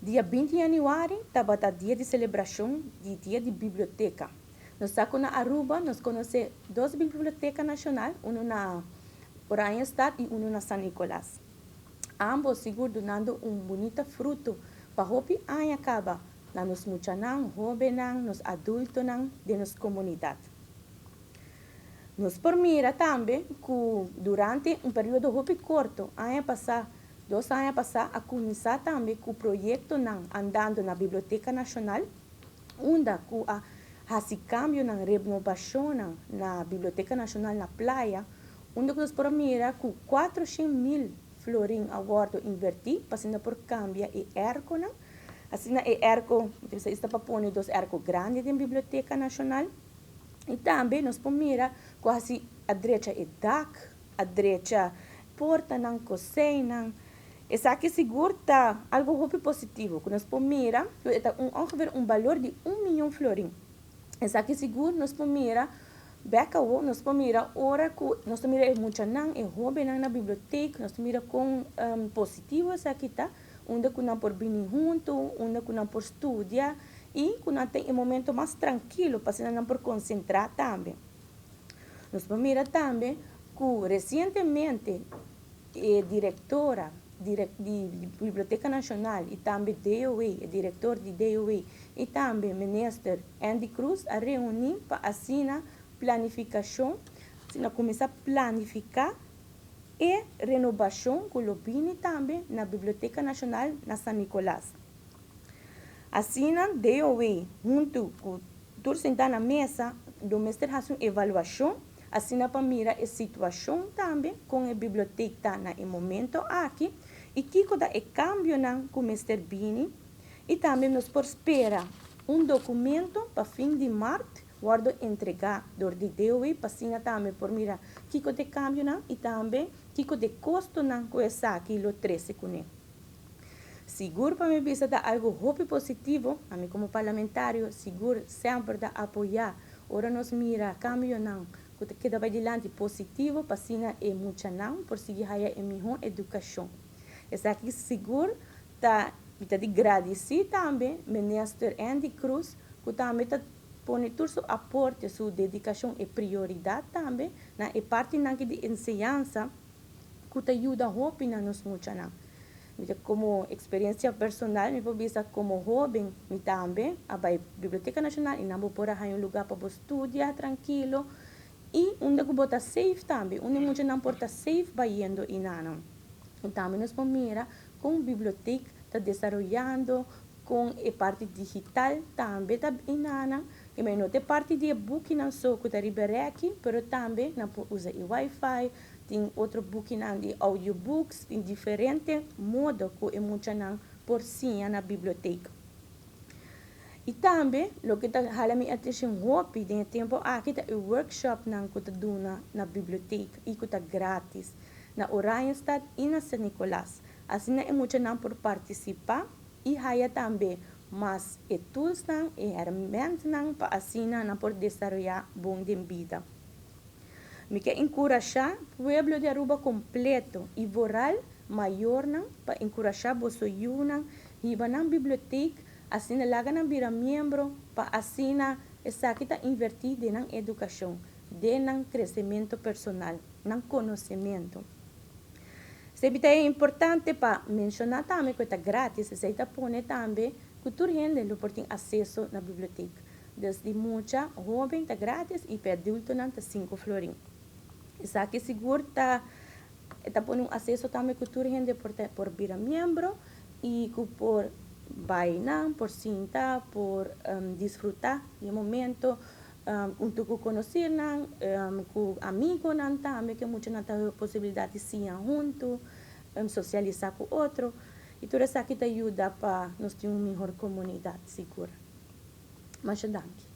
Dia 20 di januari tabata dia di celebracion di Dia di Biblioteca. Nos sa na Aruba, nos conoce dos biblioteca nacional, uno na Oranjestad y uno na San Nicolas. Ambos sigur dunando un bunita fruto pa hopi aña caba na nos muchanan, hobennan, nos adultonan di nos comunidad. Nos por mira tambe cu durante un periodo hopi corto, aña pasa, 2 aña pasa, a cuminsa tambe cu proyectonan andando na Biblioteca Nacional, unda cu a hasi cambionan, renovacion na Biblioteca Nacional na Playa, unda nos por mira cu 400 mil florin a wordo inverti, pa por cambia e airco, asina e airco, ta pa pone dos airco grandi den Biblioteca Nacional, y tambe nos por mira cu asina a drecha e dak, a drecha portanan, kozijnnan. Esaki sigur ta algo hopi positivo, cu nos por mira, ta ongeveer un balor di 1 miyon florin. Esaki sigur nos por mira, bek nos por mira ora cu nos mira e muchanan, e hobennan na biblioteca, nos mira con positivo esaki ta, unda cu nan por bini hunto, unda cu nan por studia y cu nan tin un momento mas trankil pa nan por concentra tambe. Nos por mira tambe cu recientemente e directora di Biblioteca Nacional y tambe DOW, director di DOW y tambe minister Endy Croes a reuni pa asina planificacion, asina cuminsa planifica e renovacion cu lo bini tambe na Biblioteca Nacional na San Nicolas. Asina, DOW, hunto cu tur sinta na mesa, lo mester haci un evaluacion, asina pa mira e situacion tambe cu e biblioteca na e momento aki y kico ta e cambionan cu mester bini y tambe nos por spera un documento pa fin di maart wordo entrega door di DOW pa asina tambe por mira kico ta e cambionan y tambe kico ta e costonan cu esaki lo trece cune. Sigur pa mi bisa ta algo hopi positivo, ami como parlamentario, sigur semper ta apoya. Ora nos mira cambionan cu ta keda dilanti positivo, pa asina e muchanan por sigui haya e miho educacion. Esaki sigur ta ta di gradici tambe minister Endy Croes, cu tambe ta pone tur su aporte, su dedicacion y prioridad tambe na e parti di enseñansa cu ta yuda hopi na nos muchanan. Como experiencia personal, mi por bisa como hoben, mi tambe a bay Biblioteca Nacional y nan por un lugar pa studia trankil y unda cu ta safe tambe, unda muchanan por ta safe bayendo eynan. Anto, nos por mira con biblioteca ta desaroyando, cu e parti digital tambe ta eynan, cu no ta parti di booknan so cu ta riba reki, pero tambe nan por usa e wifi, tin otro booknan di audiobooks, tin diferente modo cu e muchanan por siña na biblioteca. Y tambe, loke ta hala mi atencion hopi den e tempo aki ta e workshopnan cu ta duna na biblioteca y cu ta gratis na Oranjestad y na San Nicolas. Asina e muchanan por participa y haya tambe mas e toolsnan y herramientanan pa asina nan por desaroya bon den bida. Mi kier encurasha pueblo di Aruba completo y vooral mayornan pa encurasha boso yiunan hiba nan biblioteca, asina laga nan bira miembro pa asina esaki ta inverti den nan educacion, den nan crecemento personal, nan conocemento. Esey ta importante pa menciona tambe cu ta gratis, esey ta pone tambe cu tur hende lo por tin acceso na biblioteca. Desde mucha hoben ta gratis y pa adultonan ta 5 florin. Esaki sigur ta pone un acceso tambe cu tur hende por bira miembro y cu por bay nan, por sinta, por disfruta di momento, hunto cu conocinan, cu amigonan tambe, cu muchanan tin posibilidad di siña hunto, socialisa cu otro. Y tur esaki ta yuda pa nos tin un miho comunidad, sigur. Masha danki.